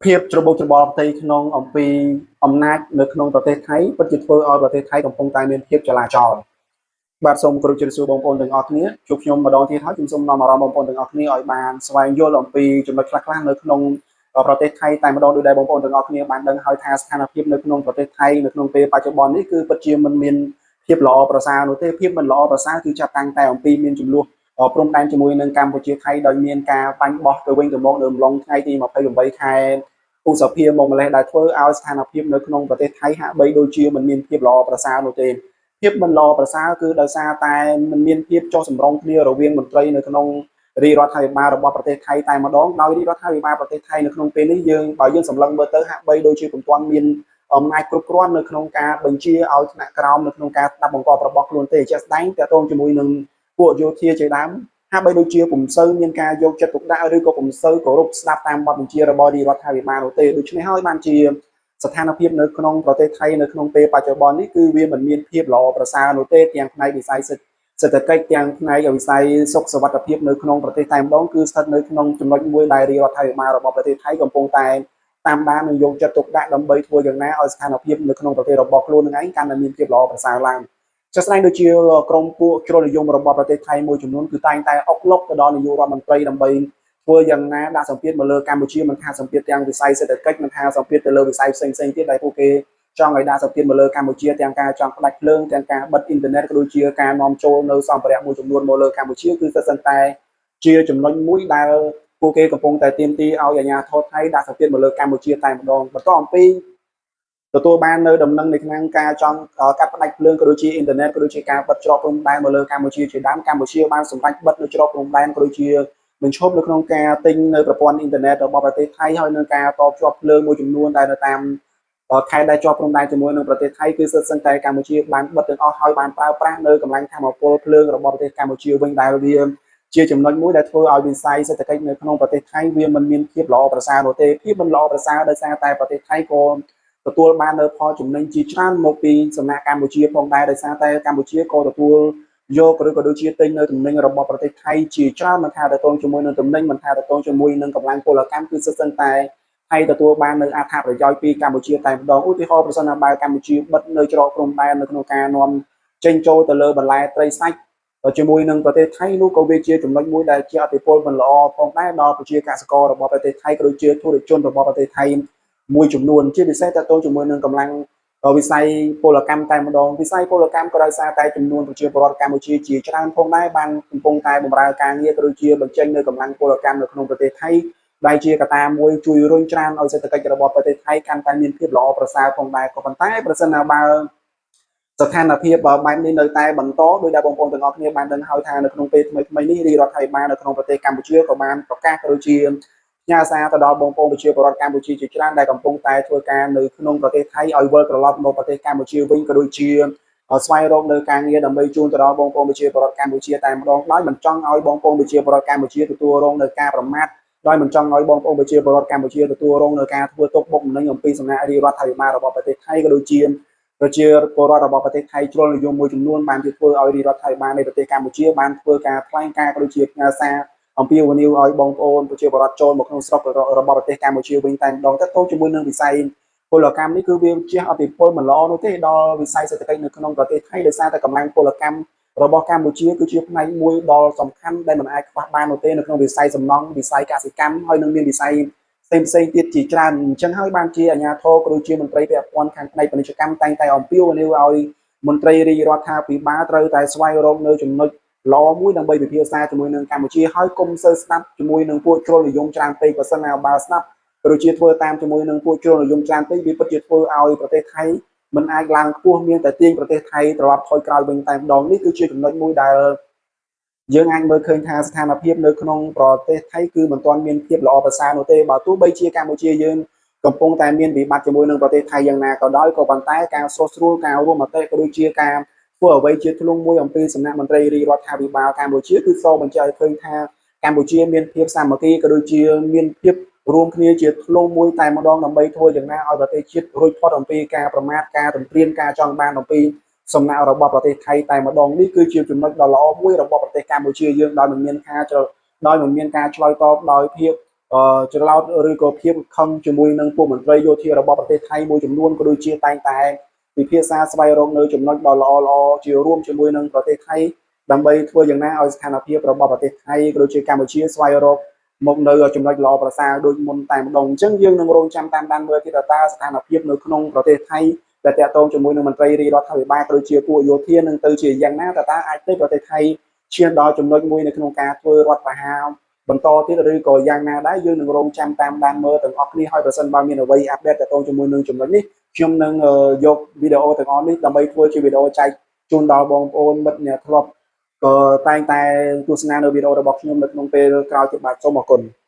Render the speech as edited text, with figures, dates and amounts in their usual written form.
ភាពច្របូកច្របល់ផ្ទៃក្នុងអំពីអំណាចនៅក្នុងប្រទេសថៃពិតជាធ្វើឲ្យប្រទេសថៃកំពុងតែមានភាពចលាចលបាទសូមគោរពជម្រាបសួរបងប្អូនទាំងអស់គ្នាជួបខ្ញុំម្ដងទៀតហើយខ្ញុំសូមនាំអារម្មណ៍បងប្អូនទាំងអស់គ្នាឲ្យបានស្វែងយល់អំពីចំណុចខ្លះៗនៅក្នុងប្រទេសថៃតែម្ដងដោយដែលបងប្អូនទាំងអស់គ្នាបានដឹងហើយថាស្ថានភាពនៅក្នុងប្រទេសថៃនៅក្នុងពេលបច្ចុប្បន្ននេះគឺពិតជាមិនមានភាពល្អប្រសើរនោះទេភាពមិនល្អប្រសើរគឺចាប់តាំងតែអំពីមានចំនួនព្រំដែនជាមួយនឹងកម្ពុជាថៃដោយមានការបាញ់បោះទៅវិញទៅមកនៅអំឡុងថ្ងៃទី28ខែឧសភាមកម្លេះដែលធ្វើឲ្យស្ថានភាពនៅក្នុងប្រទេសថៃហាក់បីដូចជាមិនមានភាពល្អប្រសើរនោះទេភាពមិនល្អប្រសើរគឺដោយសារតែមិនមានភាពចុះសម្រុងគ្នារវាងមន្ត្រីនៅក្នុងរាជរដ្ឋាភិបាលរបស់ប្រទេសថៃតែម្ដងដោយរាជរដ្ឋាភិបាលប្រទេសថៃនៅក្នុងពេលនេះយើងបើយើងសម្លឹងមើលទៅហាក់បីដូចជាពុំទាន់មានអំណាចគ្រប់គ្រាន់នៅក្នុងការបញ្ជាឲ្យថ្នាក់ក្រោមនៅក្នុងការស្ដាប់បង្គាប់របស់ខ្លួនទេជាក់ស្ដែងតកតងជាមួយនឹងពួកយោធាជាដើមហាក់បីដូចជាពុំសូវមានការយកចិត្តទុកដាក់ឬក៏ពុំសូវគោរពស្ដាប់តាមបទបញ្ជារបស់រាជរដ្ឋាភិបាលនោះទេដូច្នេះហើយបានជាស្ថានភាពនៅក្នុងប្រទេសថៃនៅក្នុងពេលបច្ចុប្បន្ននេះគឺវាមិនមានភាពល្អប្រសើរនោះទេទាំងផ្នែកវិស័យសេដ្ឋកិច្ចទាំងផ្នែកវិស័យសុខសុវត្ថិភាពនៅក្នុងប្រទេសតែម្ដងគឺស្ថិតនៅក្នុងចំណុចមួយដែលរាជរដ្ឋាភិបាលរបស់ប្រទេសថៃកំពុងតែតាមដាននិងយកចិត្តទុកដាក់ដើម្បីធ្វើយ៉ាងណាឲ្យស្ថានភាពនៅក្នុងប្រទេសរបស់ខ្លួននឹងឯងកាន់តែមានភាពល្អប្រសើរឡើងជាក់ស្ដែងដូចជាក្រមពួកជ្រុលនិយមរបស់ប្រទេសថៃមួយចំនួនគឺតែងតែអុកឡុកទៅដល់នាយករដ្ឋមន្ត្រីដើម្បីធ្វើយ៉ាងណាដាក់សម្ពាធមកលើកម្ពុជាមិនថាសម្ពាធទាំងវិស័យសេដ្ឋកិច្ចមិនថាសម្ពាធទៅលើវិស័យផ្សេងៗទៀតដែលពួកគេចង់ឲ្យដាក់សម្ពាធមកលើកម្ពុជាទាំងការចង់ផ្ដាច់ភ្លើងទាំងការបិទអ៊ីនធឺណិតក៏ដូចជាការនាំចូលនៅសម្ភារៈមួយចំនួនមកលើកម្ពុជាគឺសិតសឹងតែជាចំណុចមួយដែលពួកគេកំពុងតែទាមទារឲ្យអាជ្ញាធរថៃដាក់សម្ពាធមកលើកម្ពុជាតែម្ដងបន្តអំពីទទួលបាននៅដំណឹងនៃក្នុងការចង់កាត់ផ្ដាច់ភ្លើងក៏ដូចជាអ៊ីនធឺណិតក៏ដូចជាការបិទច្រកព្រំដែនមកលើកម្ពុជាជាដើមកម្ពុជាបានសម្រេចបិទនៅច្រកព្រំដែនក៏ដូចជាបញ្ឈប់នៅក្នុងការទិញនៅប្រព័ន្ធអ៊ីនធឺណិតរបស់ប្រទេសថៃហើយនឹងការតភ្ជាប់ភ្លើងមួយចំនួនដែលនៅតាមខេត្តដែលជាប់ព្រំដែនជាមួយនឹងប្រទេសថៃគឺសិតសឹងតែកម្ពុជាបានបិទទាំងអស់ហើយបានប្រើប្រាស់នៅកម្លាំងធម្មពលភ្លើងរបស់ប្រទេសកម្ពុជាវិញដែលវាជាចំណុចមួយដែលធ្វើឲ្យវិស័យសេដ្ឋកិច្ចនៅក្នុងប្រទេសថៃវាមិនមានភាពល្អប្រសើរនោះទេភាពមិនល្អប្រសើរដោយសារតែប្រទេសថៃក៏ទទួលបាននៅផលចំណេញជាច្រើនមកពីសំណាក់កម្ពុជាផងដែរដោយសារតែកម្ពុជាក៏ទទួលយកឬក៏ដូចជាទិញនៅទំនិញរបស់ប្រទេសថៃជាច្រើនមិនថាតទៅជាមួយនឹងទំនិញមិនថាតទៅជាមួយនឹងកម្លាំងពលកម្មគឺសិតសឹងតែថៃទទួលបាននៅអត្ថប្រយោជន៍ពីកម្ពុជាតែម្ដងឧទាហរណ៍ប្រសិនបើកម្ពុជាបិទនៅច្រកព្រំដែននៅក្នុងការនាំចេញចូលទៅលើបន្លែត្រីសាច់ជាមួយនឹងប្រទេសថៃនោះក៏វាជាចំណុចមួយដែលជាអតិពលមិនល្អផងដែរដល់ប្រជាកសិកររបស់ប្រទេសថៃក៏ដូចជាធុរជនរបស់ប្រទេសថៃមួយចំនួនជាពិសេសតទៅជាមួយនឹងកម្លាំងវិស័យពលកម្មតែម្ដងវិស័យពលកម្មក៏ដោយសារតែចំនួនប្រជាពលរដ្ឋកម្ពុជាជាច្រើនផងដែរបានកំពុងតែបម្រើការងារក៏ដូចជាបញ្ចេញនៅកម្លាំងពលកម្មនៅក្នុងប្រទេសថៃដែលជាកត្តាមួយជួយរុញច្រានឲ្យសេដ្ឋកិច្ចរបស់ប្រទេសថៃកាន់តែមានភាពល្អប្រសើរផងដែរក៏ប៉ុន្តែប្រសិនបើស្ថានភាពបែបនេះនៅតែបន្តដោយដែលបងប្អូនទាំងអស់គ្នាបានដឹងហើយថានៅក្នុងពេលថ្មីៗនេះរាជរដ្ឋាភិបាលនៅក្នុងប្រទេសកម្ពុជាក៏បានប្រកាសក៏ដូចជាផ្ញើសារទៅដល់បងប្អូនប្រជាពលរដ្ឋកម្ពុជាជាច្រើនដែលកំពុងតែធ្វើការនៅក្នុងប្រទេសថៃឲ្យវិលត្រឡប់មកប្រទេសកម្ពុជាវិញក៏ដូចជាស្វែងរកនៅការងារដើម្បីជូនទៅដល់បងប្អូនប្រជាពលរដ្ឋកម្ពុជាតែម្ដងដោយមិនចង់ឲ្យបងប្អូនប្រជាពលរដ្ឋកម្ពុជាទទួលរងនៅការប្រមាថដោយមិនចង់ឲ្យបងប្អូនប្រជាពលរដ្ឋកម្ពុជាទទួលរងនៅការធ្វើទុកបុកម្នេញអំពីសំណាក់រាជរដ្ឋាភិបាលរបស់ប្រទេសថៃក៏ដូចជាប្រជាពលរដ្ឋរបស់ប្រទេសថៃជ្រុលនិយមមួយចំនួនបានជាធ្វើឲ្យរាជរដ្ឋាភិបាលនៃប្រទេសកម្ពុជាបានធ្វើការថ្លែងការណ៍ក៏ដូចជាផ្ញើសារអំពាវនាវឲ្យបងប្អូនប្រជាពលរដ្ឋចូលមកក្នុងស្រុករបស់ប្រទេសកម្ពុជាវិញតែម្ដងទៅទៅជាមួយនឹងវិស័យពលកម្មនេះគឺវាជះឥទ្ធិពលមិនល្អនោះទេដល់វិស័យសេដ្ឋកិច្ចនៅក្នុងប្រទេសថៃដោយសារតែកម្លាំងពលកម្មរបស់កម្ពុជាគឺជាផ្នែកមួយដ៏សំខាន់ដែលមិនអាចខ្វះបាននោះទេនៅក្នុងវិស័យសំណង់វិស័យកសិកម្មហើយនឹងមានវិស័យផ្សេងផ្សេងទៀតជាច្រើនអញ្ចឹងហើយបានជាអាជ្ញាធរក៏ដូចជាមន្ត្រីពាក់ព័ន្ធខាងផ្នែកពាណិជ្ជកម្មតែងតែអំពាវនាវឲ្យមន្ត្រីរាជរដ្ឋាភិបាលត្រូវតែស្វែងរកនៅចំណុចល្អមួយដើម្បីពិភាក្សាជាមួយនឹងកម្ពុជាហើយកុំសូវស្ដាប់ជាមួយនឹងពួកជ្រុលនិយមច្រើនពេកបើសិនណាបើស្ដាប់ក៏ដូចជាធ្វើតាមជាមួយនឹងពួកជ្រុលនិយមច្រើនពេកវាពិតជាធ្វើឲ្យប្រទេសថៃមិនអាចឡើងខ្ពស់មានតែទាញប្រទេសថៃត្រឡប់ថយក្រោយវិញតែម្ដងនេះគឺជាចំណុចមួយដែលយើងអាចមើលឃើញថាស្ថានភាពនៅក្នុងប្រទេសថៃគឺមិនទាន់មានភាពល្អប្រសើរនោះទេបើទោះបីជាកម្ពុជាយើងកំពុងតែមានវិបត្តិជាមួយនឹងប្រទេសថៃយ៉ាងណាក៏ដោយក៏ប៉ុន្តែការស្រុះស្រួលការរួមមតិក៏ដូចជាការធ្វើអ្វីជាធ្លុងមួយអំពីសំណាក់មន្ត្រីរាជរដ្ឋាភិបាលកម្ពុជាគឺសូមបញ្ជាក់ឲ្យឃើញថាកម្ពុជាមានភាពសាមគ្គីក៏ដូចជាមានភាពរួមគ្នាជាធ្លុងមួយតែម្ដងដើម្បីធ្វើយ៉ាងណាឲ្យប្រទេសជាតិរួចផុតអំពីការប្រមាថការទន្ទ្រានការចង់បានអំពីសំណាក់របស់ប្រទេសថៃតែម្ដងនេះគឺជាចំណុចដ៏ល្អមួយរបស់ប្រទេសកម្ពុជាយើងដោយមិនមានការដោយមិនមានការឆ្លើយតបដោយភាព អឺច្រឡោតឬក៏ភាពខឹងជាមួយនឹងពួកមន្ត្រីយោធារបស់ប្រទេសថៃមួយចំនួនក៏ដូចជាតែងតែពិភាក្សាស្វែងរកនៅចំណុចដ៏ល្អល្អជារួមជាមួយនឹងប្រទេសថៃដើម្បីធ្វើយ៉ាងណាឲ្យស្ថានភាពរបស់ប្រទេសថៃក៏ដូចជាកម្ពុជាស្វែងរកមកនៅចំណុចល្អប្រសើរដូចមុនតែម្ដងអញ្ចឹងយើងនឹងរងចាំតាមដានមើលទៀតតើស្ថានភាពនៅក្នុងប្រទេសថៃដែលតាក់ទងជាមួយនឹងមន្ត្រីរាជរដ្ឋាភិបាលក៏ដូចជាពួកយោធានឹងទៅជាយ៉ាងណាតើតើអាចទៅប្រទេសថៃឈានដល់ចំណុចមួយនៅក្នុងការធ្វើរដ្ឋប្រហារបន្តទៀតឬក៏យ៉ាងណាដែរយើងនឹងរងចាំតាមដានមើលទាំងអស់គ្នាហើយប្រសិនបើមានអ្វី update តាក់ទងជាមួយនឹងចំណុចនេះខ្ញុំនឹងយកវីដេអូទាំងអស់នេះដើម្បីធ្វើជាវីដេអូចែកជូនដល់បងប្អូនមិត្តអ្នកធ្លាប់ក៏តែងតែទស្សនានៅវីដេអូរបស់ខ្ញុំនៅក្នុងពេលក្រោយទៀតបាទសូមអរគុណ។